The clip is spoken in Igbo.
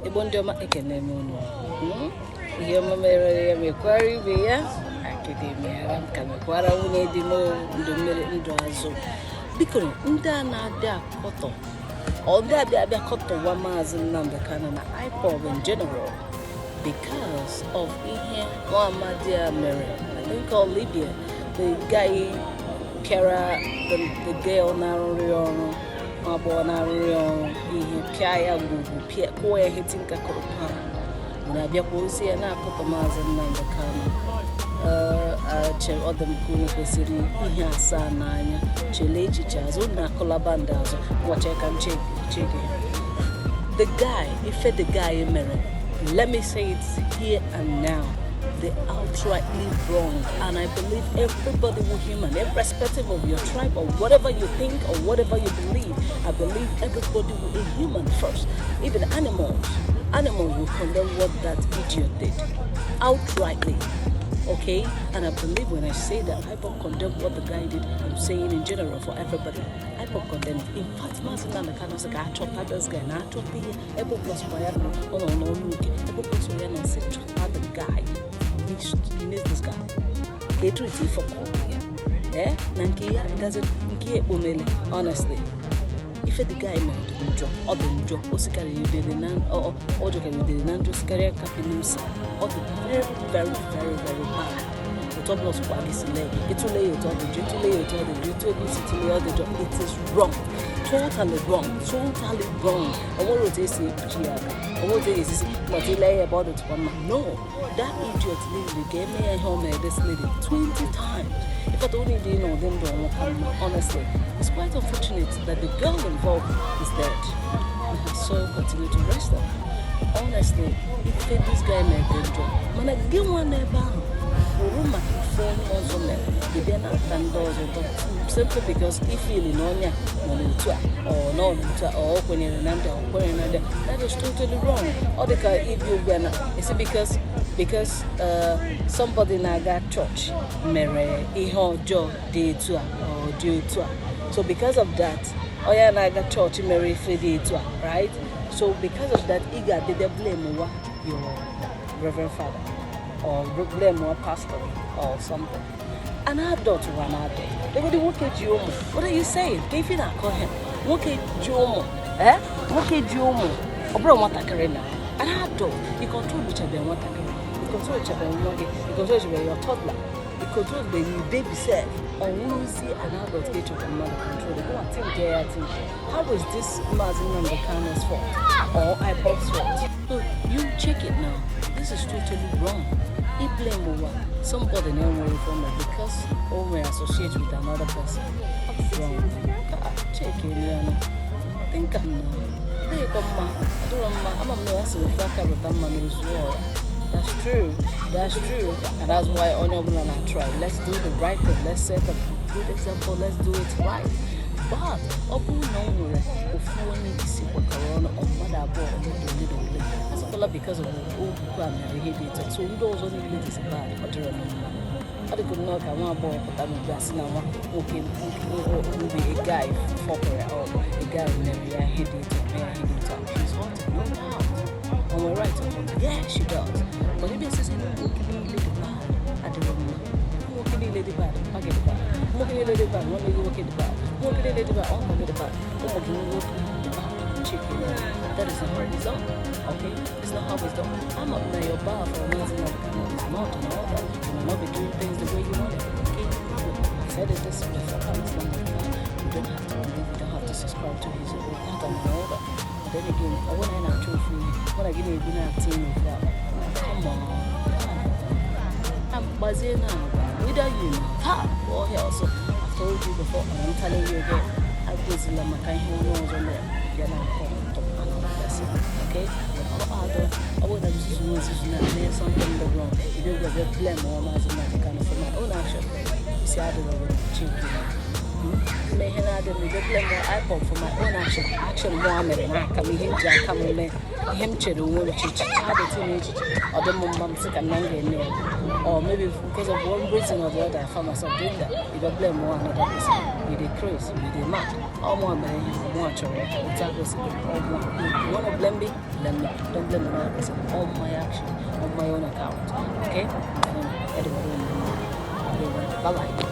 Igbo ndị ọma, ekene m unu. Ihe ọma mere ya, mekwara ibe ya. Akịdị meghara m ka mekwara nwunye dị m. Ndụ mmiri, ndụ azụ. Biko, ndị a na-adị akọtọ, ọ ndị abịa abịa kọtọwa Maazị Nnamdi Kanu na IPOB in general because of ihe nwa amadi a mere, I think called Libya, the guy pịara the girl na-arụrị ọrụ, nwa agbọghọ na-arụrị ọrụ ihe, pịa ya ngwugwu, pịa, kụọ ya ihe tinka kụrụ pan, na-abịakwa ozi ya na-akọtọ Maazị Nnamdi Kanu. Ọ dị m ka unu kwesịrị ihe asaa n'anya, chelee echiche azụ. Unu na-akụlaba ndị azụ ngwacha ka m cheke the guy, ife the guy mere. Let me say it here and now, they outrightly wrong, and I believe everybody will human, irrespective of your tribe or whatever you think or whatever you believe, I believe everybody will be human first. Even animals will condemn what that idiot did outrightly, okay? And I believe when I say that IPOB condemn what the guy did, I'm saying in general for everybody. IPOB condemned. In fact, Maazị Nnamdi Kanu sị ka achọta this guy na achọta ihe ebe ọbụla ya nọ, ọ nọ n'ọnụ uke ebe ọbụla ya nọ, sị chọta the guy. He needs this guy ka etu iti ife kọọ ya, eh, na nke ya doesn't, nke ya ekpomele. Honestly, ife the guy mere dị njọ, ọ dị njọ. O sikarịrị udele na ọ jọkarịrị udele na njọ, sikarịa kapị n'ose. Ọ dị very, very, very, very bad. Otu ọbụla ọsọkwa gị si lee, ịtụle ya otu ọ dị njọ, ịtụle ya otu ọ dị njọ, ịtụ ebe isi tụle ya, ọ dị njọ. It is wrong, totally wrong, totally wrong. Ọ nwere otu esi ekpuchi ya aka, ọ nwere otu esi esi but ile ya ebe ọ dịtụkwa mma. No, that idiot lady ga-eme ya ihe o mere this lady 20 times. In fact, only dị n'ụdị ndụ ọnwụ ka mma. Honestly, it's quite unfortunate that the girl involved is dead. May her soul continue to rest there. Honestly, ife this guy mere dị njọ, mana gị nwa n'ebe ahụ kwuru maka ife onye ọzọ mere, ị bịa na-ata ndị ọzọ ụtọ simply because I feel na onye a nọ n'otu a, ọ nọ n'otu a, ọ kwenyere na ndị a, ọ kwenyere na ndị a. That is totally wrong. Ọ dị ka ibi ugbu a na esi because somebody na-aga church mere ihe ọjọọ dị etu a, ọ dị otu a, so because of that, onye na-aga church mere ife dị etu a, right? So because of that, ị ga-adịde blame wa your reverend father or blame your pastor or something. An adult wa an adult. Legodi nwoke ji ụmụ. What are you saying? Ka ife na-akọ him, nwoke ji ụmụ, eh, nwoke ji ụmụ, ọ bụrụ nwatakịrị na an adult, ị control chabe nwatakịrị, ị control chabe nwa gị, ị control chabe your toddler, ị control the baby sef, ọ nwụrụzie an adult ka ị chọrọ mmadụ control. Go and think ya, think. How is this Maazị Nnamdi Kanu's fault or IPOB's fault? So you check it now. This is totally wrong. I blame ụwa somebody na-enweghị ife because o nwere associate with another person. That's wrong. Ah, check ya nụ. Think am now. Ọ dịghịkwa mma, ọ dịrọ mma. Ama m na ya sịrị ofe aka rụta mma n'ozu ọra. That's true, that's true, and that's why onye ọbụla na try, let's do the right thing, let's set a good example, let's do it right. But ọ bụrụ na ọ nwere ofu onye isi gbakọrọ ọnụ, ọ mmadụ abụọ, ole na ole na ole, asịkwala because of okwu a mere ihe dị etu a, so ndị ọzọ niile dịzi bad. Ọ dịrọ m mma. Ọ dịka nnọọ ka nwa agbọghọ pụta n'ugbu a sị na nwa nwoke mgbe a guy fọpụrụ ya, ọ a guy mere ya ihe dị etu a, mee ya ihe dị etu a. She's hurting, no doubt. O nwere right to hurt? Yeah, she does. But ebe esisi na nwoke niile dị bad, adịrọ mma. Nwoke niile dị bad, mpa gị dị bad. Nwoke niile dị bad, nwanne gị nwoke dị bad. Nwoke niile dị bad, uncle gị dị bad, ụmụ gị nwoke dị bad. Chicken. That is not how it's done. Okay? It's not how it's done. I'm up now your bar for Maazị Nnamdi is not and all that. You may not be doing things the way you want it. Okay? Look, I've said it this before. Maazị Nnamdi Kanu, you don't have to believe, you don't have to subscribe to his pattern and all that. But then again, I want to know when I get a team of that. Come on. I'm gbazie na whether you know ha or hell. So I've told you before and I'm telling you again, agwezila maka ihe onye ọzọ mere bịa na-akọ ntọ another person. Okay? Ọ adọ, ọ bụrụ na nzuzu nzuzu na mee something dị wrong, you don't go blame ọ Maazị Nnamdi Kanu for my own action. Isi adịrọ gị. Chike. Ime ihe na-adị m, ị blame IPOB for my own action. Action mụ a mere n'aka m, ihe m ji aka m mee, ihe m chere onwe m chichicha dịtụ n'echiche, ọ dị m mma, m sị ka nna m ga-eme ya, or maybe because of one reason or the other, I found myself doing that. You go blame one another person. You dey craze, you dey mad. Ọ mụ mere ihe, mụ chọrọ ya otu a gosi. Ọ mụ. You wanna blame me, blame me. Don't blame another person on my action, on my own account. Okay? Bye bye.